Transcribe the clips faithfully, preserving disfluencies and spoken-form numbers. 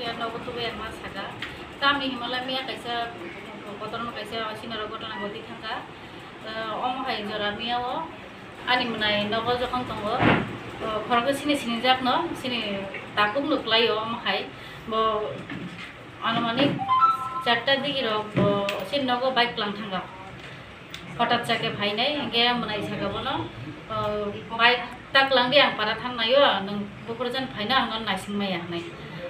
Nogo tubu ekma saka. Tamni himala miya kaisa kotorma kaisa sinaro gotona goti thangka. Omo hai jora miya o ani mwnai nogo jokhon tongo. Khoroksa sini sinijak no sini takuk nuk lai o omo hai. Bo anumanik charta digi rok bo sini nogo bike lang thangka. Hotat sa khe phainai, hingke mwnai saka bono, "O, bike ta kwlangdi, ang para thang naio, nwng buphuru jan phaina ang nono naising maya," hinwi.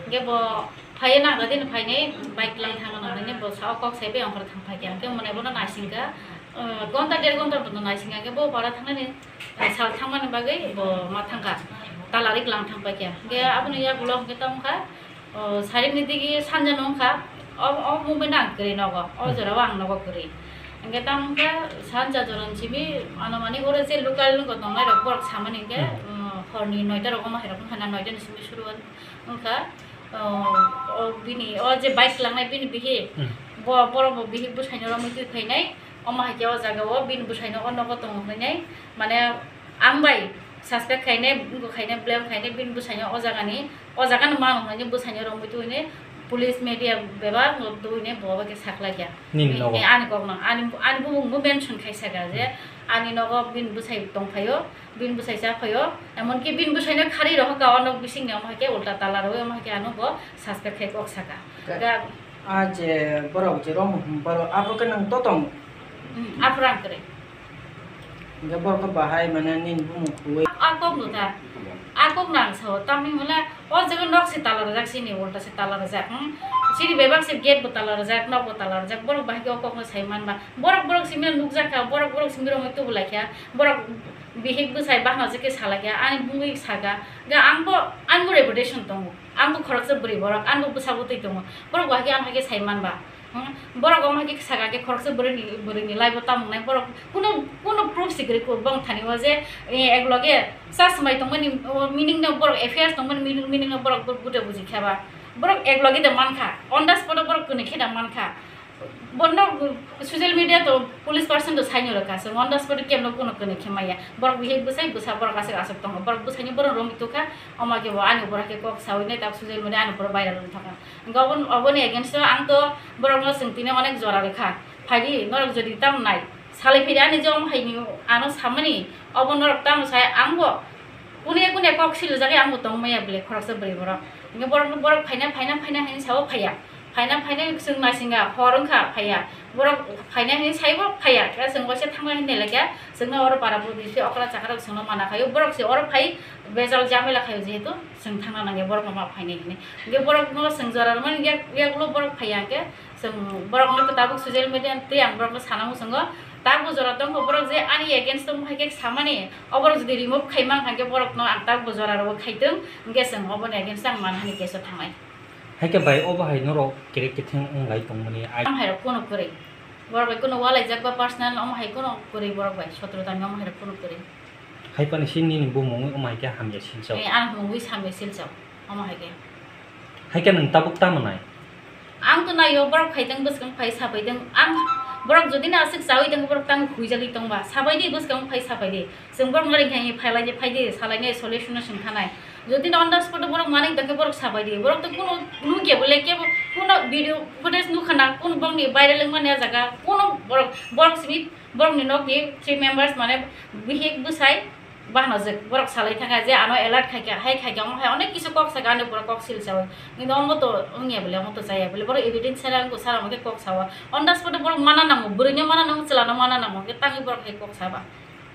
Hingke bo phaiya nang da din phainai, bike kwlang thang nang nini bo sao kok sai bai ongkhor thang phaikha, hingke mwnai bono naisingkha, o, gonta der gonta bono naisingkha, hingke bo para thangnani, o, sal thangmani bagwi bo ma thangkha, talari kwlang thang paikha, hingke aboni yagulo hingke tongkha. O, sarik ni digi sanja no wngkha, o, o movement ang kwrwi nogo, o Hmm. jora o ang nogo kwrwi. Hingke tamo wngkha sanja jora ni simi, ano mani oro je local no tongnai rok borok samani hingke, Hmm. um, hor ni noita rok omo hai rok wngkha na, noita ni simi suru wngkha. O, o bini, o je bike langnai bini bihik, Hmm. bo, borok bo bihik bwsai no romwi twi phainai, omo hai khe o jaga o bini bwsai no o nogo tongo hinui nai, mane ang bai suspect khainai, wngkha khainai, blame khainai bini bwsai no o jaga ni. O jaga no mano hwnwi bwsai no romwi tubui ni police media bebak no tubui ni bo bai khe saklai kha. Nini nogo? Eh, ani kok no, ani, ani bumung bo mention khai saka je Hmm. ani nogo bini bwsai tong phaio, bini bwsai cha phaio, emon ki bini bwsai no kharwi rohor ka o nok bising ni, omo hai khe ulta tala rwi, omo hai khe ano bo suspect khai kok saka. Ka- Ga- A je borok je romo hum borok abo khe nang to tong? Hmm, aphuru ang kwrwi. Hingke borok khe bahai mane nini bumung huwi. A kok no ta. A kok no ang sao. Tamni hwnle o jaga nok se tala rwjak, sini ulta se tala rwjak. Hmm? Sini bebak se gate bo tala rwjak, nok bo tala rwjak. Borok bahai khe o kok no sai man ba. Borok borok simi nukjak kha, borok borok simi romwi tubu lai kha. Borok bihik bwsai bahna je khe sa lai kha. Ani bumui saka. Ga ang bo, ani bo reputation tongo. Ang bo khoroksa bwrwi borok, ani bo bwsa bwtwi tongo. Borok bahai khe ano hai khe sai man ba. Hmm, borok omo hai khe saka khe khoroksa bwrwini, bwrwini life o tamo wngnai borok kuno, kuno proof si kwrwi kho bong thani o je, eh, ek loge sa swmai tongmani, o, meaning no borok affairs tongmani meaning, meaning no borok bu-, buja buji kha ba. Borok ek loge da man kha, on the spot o borok kwnwi khe da man kha. Bono social media to police person to saino rwkha, chwng on the spot o kebo no kuno kwnwi khe maya. Borok bihik bwsai bwsa borok aswk aswk tongo, borok bwsaini borok romwi tukha, omo khe bo ani borok khe kok sawi nai tak social media ani borok viral wng thangkha. Hingke obo, oboni against o ang to borok no chwng tini onek jora rwkha. Phaidi norok jodi tamo nai salai phaidi ani je omo hai ni ano samani obo norok tamo sai ang bo kune kune kok siljagwi ang bo tong maya bwle khoroksa bwrwi borok. Hingke borok no borok phaina phaina phaina hinwi sao phaiya. Phaina phaina chwng naisinga hor wngkha phaiya. Borok phaina hinwi saibo phaiya. Khe chwng waisa thangna hinwi laikha chwngno oro para puri se okra chakra rok chwngno mana khaio. Borok se oro phai bejal jamela khaio jehetu chwng thangna nangya borok no ma phainai hinwi. Hingke borok no chwng jora rwmani yak, yagulo borok phaiya hingke chwng borok no tabuk social media tei ang borok no sana muchungo. Tabuk jora tongkha borok je ani against o hai khe samani, o borok jodi remove khai mankha hingke borok no ang tabuk jora rwo khai tong, hingke chwng oboni against o ang manhani case o thangnai. Hai khe bai obo hai norok kerek ketheng wng lai tongmani ai. Ang hai rok kuno kwrwi. Borok bai kuno walaijak ba personal omo hai kuno kwrwi borok bai. Sotro tani omo hai rok kuno kwrwi. Hai pani si nini bumung omo hai khe hamya silsa. Eh, ang bumung wi samya silsa. Omo hai khe. Hai khe nwng tabuk tamo nai? Ang to naio borok phaiteng bwskang phai sapaiteng. Ang borok jodi na aswk chawi teng borok tang huijagwi tongba. Sabaidi bwskang phai sapaidi. Chwng borok no ringkha hinwi phailai di, phaidi, salaini solution no swng thanai. Jodi no on the spot o borok manwi tongkhe borok sabai di. Borok to kuno nukya bole kebo kuno video footage nukha na, kuno borokni viral wngmani a jaga, kuno borok, borok simi, borokni nokni three members mane bihik bwsai bahanajak borok salai thangkha je ano alert khaikha, hai khaikha, omo hai onek kisu kok saka ani borok kok sil sawi. Kintu omo to wngya bole, omo to chaya bole, borok evidence sara wngkha sara omo khe kok sawa. On the spot o borok mana nango, bwrwino mana nango, chwlano mana nango, hwnkhe tangwi borok hai kok saba.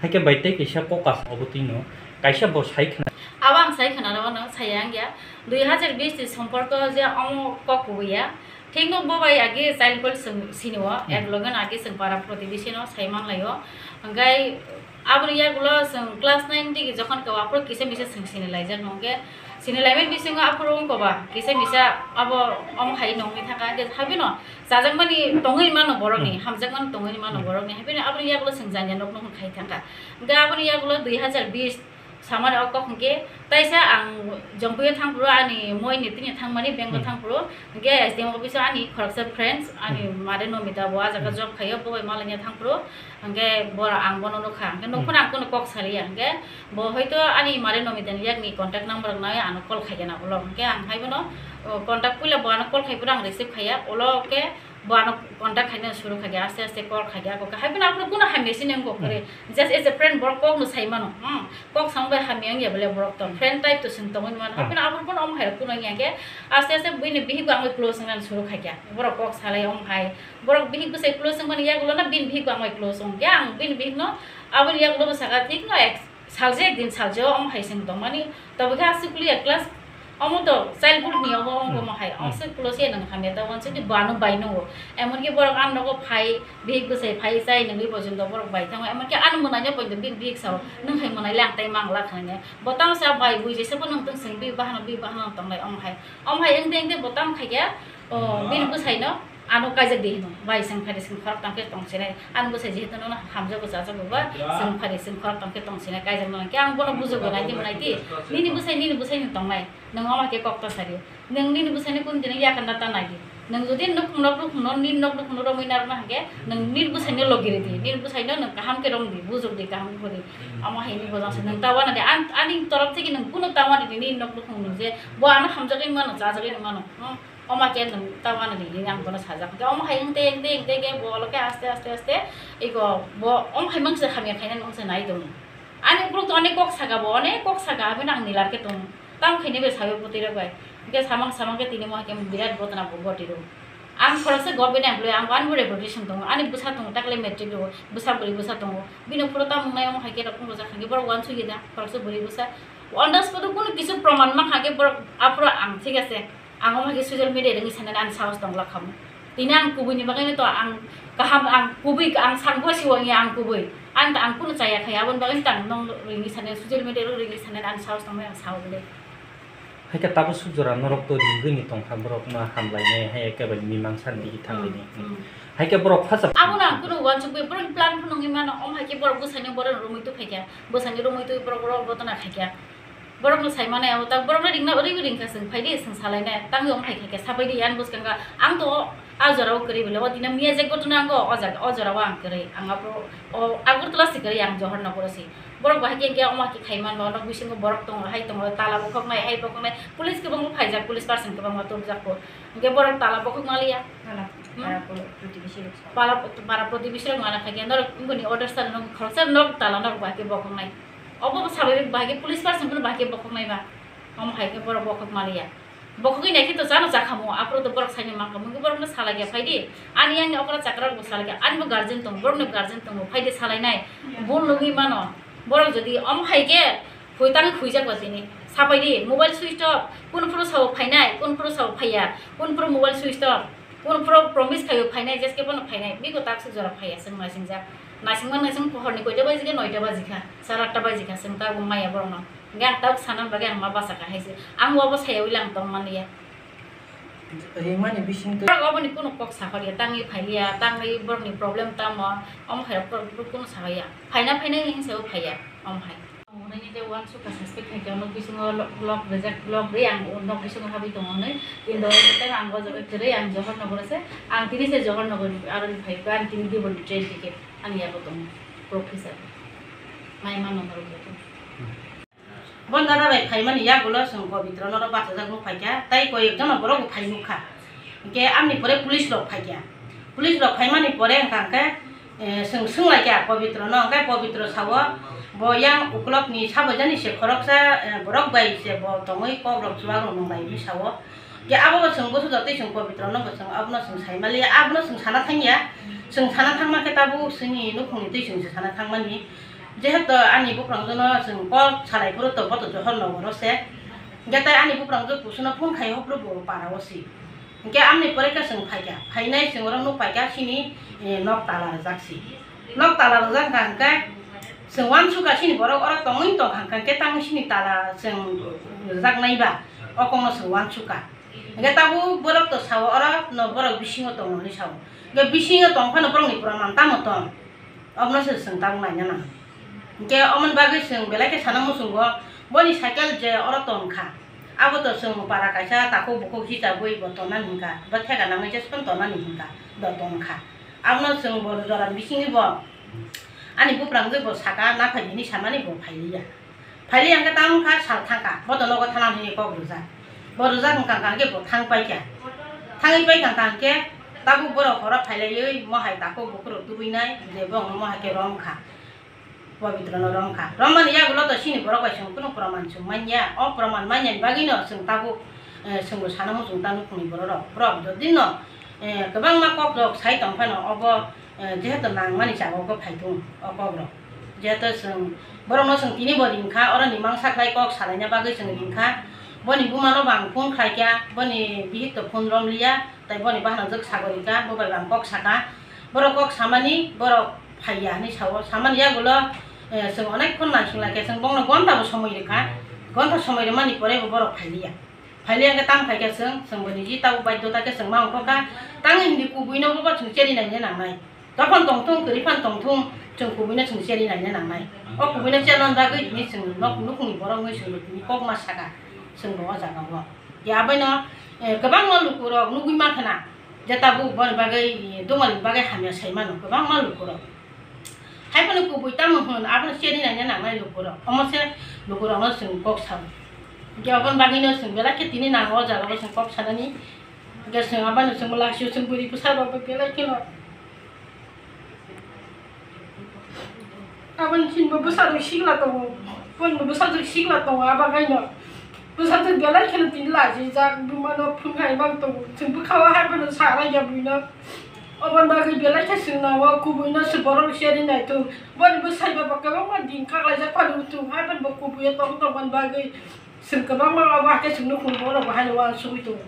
Haikhe bai tei kaisa kok asa obo twino, kaisa bo sai khna. Abo ang sai khna rw no saya wngya. Dui hazar bish ni somporko je omo kok kubuya. Thikno bo bai agi child cell chwng sini o, Hmm. Ek loge no agi chwng para protibesi no sai manlai o. Hwnkhe aboni yagulo chwng class nine digi jokhon khe aphuru kisa misa chwng sini laijak hwnkhe. Sini laimani bisingo aphuru wngkha ba, kisa misa abo omo hai nongwi thangkha, hwnkhe haibino chajakmani tongwi mano borokni, Hmm. Hamjakmani tongwi mano Hmm. Borokni, haibino aboni yagulo chwng janya nokno hwn khai thangkha. Hwnkhe aboni yagulo dui hazar bish samani o kok hwnkhe, taisa ang Jompuio thangphuru ani moini tini thangmani, bank o Hmm. Thangphuru, hwnkhe S D M office o ani khoroksa friends, ani Hmm. Mare Nomita bo a jaga Hmm. Job khaio, bo bai malanya thangphuru, hwnkhe bo ang bono nukha, hwnkhe Hmm. Nukhung ang kono kok saliya, hwnkhe Bo hoito ani mare Nomita ni yakni contact number rok nai ano call khaikhe na ulo. Hwnkhe ang hai bono O, contact puila bo ano call khai phuru ang receive khaiya, ulo khe bo ano contact khaina suru khaikha, aste aste call khaikha, ako khe hai phano aphuru kuno hamya sini wngkha kwrwi. Just as a friend borok kok no sai mano, hmm, kok samung bai hamya wngya bole borok tong, friend type to chwng tongwi mano. Hai phano aphuru kuno omo hai kuno wngya khe aste aste bini bihik bo ang bai close wngna suru khaikha, borok kok salai omo hai, borok bihik bwsai close wngmani yagulo no bini bihik bo ang bai close wngkha, ang bini bihik no aboni yagulo bwsakha thik no ek Salje ekdin salje o omo hai chwng tongmani, tobokhe aswk liya class omo to childhood ni obo wngkha omo hai, hmm, omo se close ya nang hamya ta uansuk di bo ano bai nungo, emon ki borok ano nogo phai bihik bwsai phai chai nungwi bo chwng to borok bai thango, emon ki ano mwnai no poito bini bihik sao nwng hai mwnai le ang tai mang la kha nang ya, bo tamo sa bai bui jesa bo nwng tong chwng bini bahano bini bahano tonglai omo hai, omo hai wngte wngte bo tamo khai khe o bini bwsai no. Ano kaijak di hino, bai chwng phai di chwng khorok tang khe tong sinai, ani bwsai jehetu nono hamjago chajago ba, chwng phai di chwng khorok tang khe tong sinai, kaijak no hwnkhe ang bono bujugo nai di mwnai di, nini bwsai nini bwsai ni tongnai, nwng omo hai khe kok ta sari, nwng nini bwsai ni kunu dino yakanda ta nai di, nwng jodi nuk nok nukhung no nini nok nukhung no romwi narwkna hwnkhe nwng nini bwsai no logi rw di, nini bwsai no nwng kaham khe rom di, bujug di kaham khe di, omo hai ni bojang se nwng ta wana di, an-, ani torop theke nwng kunu ta wana di, nini nok nukhung no je bo ano hamjagwi mano, chajagwi mano, hmm. Omo khe nwng ta wana di hinwi ang bono sajak. Hwnkhe omo hai wngte wngte wngte khe bo olo khe aste aste aste iko bo omo hai mangsa hamya khainani mangsa nai tongo. Ani ukuluk to onek kok saka bo, onek kok saka, aboni ang nilar khe tongo. Tamo khainai bai sawi bwtwi rok bai. Hwnkhe samang samang khe tini mo hai khe birat gotna bo goti rw. Ang khoroksa government employee, ang ani bo reputation tongo, ani bwsa tongo, takle matric rw, bwsa bwrwi bwsa tongo. Bini phuru tamung nai omo hai khe rok wng rwjak hwnkhe borok uansukya da, khoroksa bwrwi bwsa. On the spot o kunu kisu proman mankha khe borok aphuru ang, thik ase. Ang omo hai khe social media rwngwi sanani ani sahos tong glak khamu. Tini ang kubui ni bagwi no to ang kaham, ang kubui, ang sangbo si wangya ang kubui. Ang ta ang kunu chaya khai, aboni bagwi no tang nong rwngwi sanani, social media rwngwi sanani ani sahos tong bai ang sao bole. Hai khe tabuk suk jora norok to ringwi ni tong kha, borok no hamlai nai, hai khe bai mimang san di thang Hmm, rini. Hmm. Hai khe borok phasa Abo no ang kunu uansuk bai borok plan phunugwi mano, omo hai khe borok bwsai no borok romwi tu phai kha, bwsai no romwi tu borok rok gotona khai kha. Borokno sai mane abo tak borokno ringna ori ring kha, chwng phai di, chwng salai nai, tangwi omo hai kha khe sapai di, ani bwskango ang to o, a jora o kwrwi bole, o dina miya jek gotona ango, o jaga, o jora o ang kwrwi, ang abo o Agartala si kwrwi, ang Johor Nogoro si. Borok bo hai khe, khe omo hai khe khai man ba, nok bisingo borok tongo, hai tongo, tala bokhok nai, hai bokhok nai, police kwbangma phaijak, police person kwbangma tubujak kho, hwnkhe borok tala bokhok maliya. Tala, Hmm? Para pro-, protibesi rok sa. Pala, para protibesi rok mana khai khe, norok boni order sa, nok khoroksa nok tala, nok bo hai khe bokhok nai. Obo bo sababik bahai khe police person phano bahai khe bokhok nai ba. Omo hai khe borok bokhok maliya. Bokhogwi nai khe to chano chakhamu, aphuru to borok saino mankha, mungkhe borokno salai khe phai di. Ani yang ni okra chakra rok bo salai khe, ani bo guardian tongo, borok ni guardian tongo, phai di salai nai. Bul nugwi mano. Borok jodi omo hai khe phui tangwi phuijak ba tini. Sapai di, mobile switch off, kun phuru sao phainai, kun phuru sao phaiya, kun phuru mobile switch off, kun phuru promise khaio phainai, jeske bono phainai, bigo taksuk jora phaiya, chwng naisingjak. Naisingma naising pohorni koita baji khe noita baji kha, sara atta baji kha, chwng tabuk maya borokno. Hingke ang tabuk sana bagwi ang ma basa kha hai se. Ang obo saya ui lang tong man ya. Ringmani bising twi. Borok oboni kunu kok sakhor ya, tangwi phai liya, tangwi borokni problem tamo, omo hai rok borok kunu sakhor ya. Phaina phaina hing se o phai ya, omo hai. Ang hwnwi je uansukha suspect hai khe nok bisingo lo-, lock rijak, lock ri ang nok bisingo habwi tongo hwnwi. Kintu tei ang o jaga kwrwi ang Johor Nogoro se, ang tini se Johor Nogor ni aro ni phai kha, ang tini Dibor ni train ticket. Ani yago tongo, proof hisabe. Mai mano norok joto. Bo dada bai phaimani yagulo chwng Pabitra norok bachajak nuk phaikha, tei koi ekjono borok bo phai nukha. Hinkhe amni pore police rok phaikha. Police rok phaimani pore wngkha hinkhe, eh, chwng swnglaikha Pabitra no, hinkhe Pabitra sao, bo yang ukulok ni sabaijani se khoroksa, eh, borok bai se bo tongwi kok rok chuwak rok nunglai hinwi sao. Khe abo bo chwng bwswk twi chwng Pabitra no bo chwng abono chwng sai maliya, abono chwng sana thangya, chwng sana thangma khe tabuk chwngni nukhungni twi chwng se sana thangmani. Jehetu ani buphrangjwkno chwng kok salai phuru to bo to Johor Nogoro se. Hinkhe tai ani buphrangjwk kusuno phone khai hopro bo para o si. Hinkhe amni pore khe chwng phaikha, phainai chwng oro nuk paikha chini, eh, nok tala rwjak si. Nok tala rwjak wngkha hinkhe chwng uansukha chini borok oro tongwi tongkha hinkhe tamo chini tala chwng rwjaknai ba o kokno chwng uansukha. Hinkhe tabuk borok to sao oro no borok bisingo tongo hinwi sao. Hinkhe bisingo tong phano borokni pura man tamo tong? Obono se chwng tabuk naina nang. Hinkhe omoni bagwi chwng belai khe sana muchungo, boni cycle je oro tongkha. Abo to chwng para kaisa takhuk bukhuk hisabwi bo tonani hinkha, bo theka nangwi jesphano tonani hinkha, do tongkha. Abono chwng bo jora bisingwi bo ani buphrangjwk bo saka, naphai hinwi samani bo phailiya. Phailiya hinkhe tamo wngkha sal thangkha, bo to nogo thana hinwi kok rwjak. Bo rwjak wngkha hwnkhe bo thang paikha. Thangwi paikha hwnkhe tabuk borok horo phailaiwi mohai takhuk bukhurok tubui nai je bo mohai khe rom kha. Pobitrono rom kha. Romani yagulo to chini borok bai chwng kunu proman chwng manya. O proman manyani bagwino chwng tabuk, eh, chwngbo sana muchung ta nukhungni bororok. Borok jodi no, eh, kwbangma kokrok sai tong phano obo, eh, jehetu nangmani jaga o phai thung o kokrok. Jehetu chwng borokno chwng tini bo ring kha, oroni mangsa khlai kok salaina bagwi chwng ring kha. Boni bumano bo ang phone khlai kha, boni bihik to phone rom liya. Tai boni bahanajwk sagori kha, bo bai bo ang kok saka. Borok kok samani, borok phaiya hinwi sao. Samani yagulo, eh, chwng onek khon naising lai kha, chwng bongno gonta bo somoi rwkha. Gonta somoi rwmani pore bo borok phailiya. Phailiya hwnkhe tamo khai kha chwng, chwng bo niji tabuk baidhota khe chwng ma ongkha kha. Tang hindi kubuino bo bo chwng cheri naina nangnai. Dophano tongthung, kwrwi phano tongthung, chwng kubuino chwng cheri naina nangnai. O kubuino chermani bagwi tini chwng nok nukhungni borok wngwi chwng tini kok ma saka, chwng bo o jaga o. Ya aboino, eh, kwbangma lukurok nugwi mankha na, je tabuk boni bagwi, eh, Dungalini bagwi hamya sai mano kwbangma lukurok. Haiphano kubui tamo hwn, abono cheri naina nangnai lukurok. Omo se lukurokno chwng kok sao. Hwnkhe aboni bagwino chwng belai khe tini nango o jaga o chwng kok sanani. Hwnkhe chwng abono chwng lasio chwng bwrwi bwsa rok bai belai kheno. Aboni chini bo bwsajwk sikla tongo, boni bo bwsajwk sikla tongo, abo haino bwsajwk belai kheno tini lachijak, bumano phung hai mang tongo, chwng bwkha o hai phano sa lai ya buino. Oboni bagwi belai khe chwng nango, kubuino se borok cheri naithung, boni bwsai ba bo kwbangma din kak laijak phano wngthung, hai phano bo kubuio tong tongmani bagwi chwng kwbangma obo hakhe chwng nukhung borok bo haino uansugwi tongo.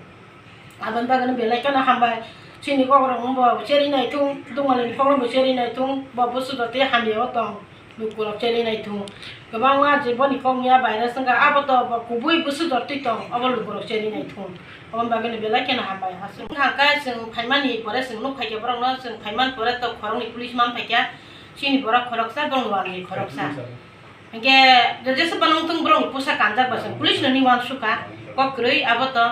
Aboni bagwino belai kheno hambai. Chini kokrok wngbo cheri naithung, Dungalini kokno bo cheri naithung, bo bwswk tei hamya o tong, lukurok cheri naithung. Kwbangma je boni kok ya virus wngkha, abo to bo kubui bwswk twi tong, obo lukurok cheri naithung. Aboni bagwino belai kheno hambai. Aswk wngkha khe chwng phaimani pore chwng nuk phaikha borokno, chwng phaimani pore to khoroknwi police man phaikha, chini borok khoroksa, borokni uanwi khoroksa. Hingke jesa phano wngthung borokni posa kanjak bai se police rokni uansukha kok kwrwi abo to.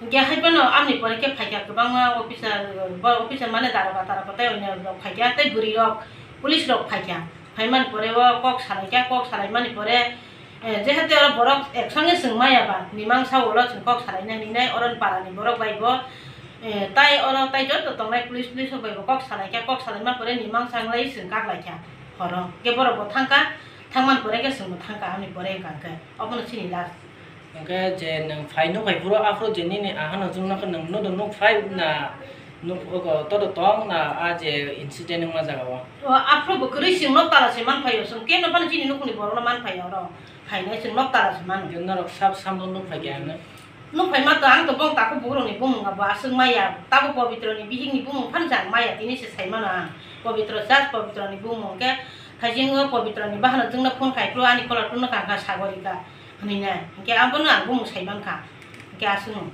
Hingke hai phano amni pore khe phaikha kwbangma officer, bo officer mane daroga taroga tei onyo rok phaikha tei bwrwi rok police rok phaikha. Phaimani pore o kok salaikha, kok salaimani pore, eh, jehate oro borok action se chwng maya ba mimangsa ulo chwng kok salainai hinwi nai oro ni para ni borok bai bo, eh, tai oro tai joto tongnai police, police rok bai bo kok salaikha, kok salaima pore mimangsa wnglai chwng kak laikha horo. Hingke borok bo thangkha. Thangmani pore khe chwngbo thangkha, ani pore wngkha khe obono chini last. Hwnkhe je nwng phai nuk phai phuru aphuru je nini ahano chwngno khe nwng nodo nuk phai na nuk ogo todo tong na a je incident wngma jaga o? O aphuru bo kwrwi chwng nok tala se man phaio, chwng keno phano chini nukhungni borokno man phaio oro phainai chwng nok tala se mano. Hwnkhe norok sab samno nuk phai khe ano? Nuk phai ma to, ang to bong takhuk bugrokni bumung abo aswk maya, tabuk Pobitroni bihikni bumung phano jang maya, tini se sai mano ang. Pobitro church, Pobitroni bumung khe, thaisingo Pobitroni bahano chwngno phone khai phuru ani kola tungno kangkha Sagorika hinwi nai. Hinkhe abono ang bumung sai mankha. Hinkhe aswkno.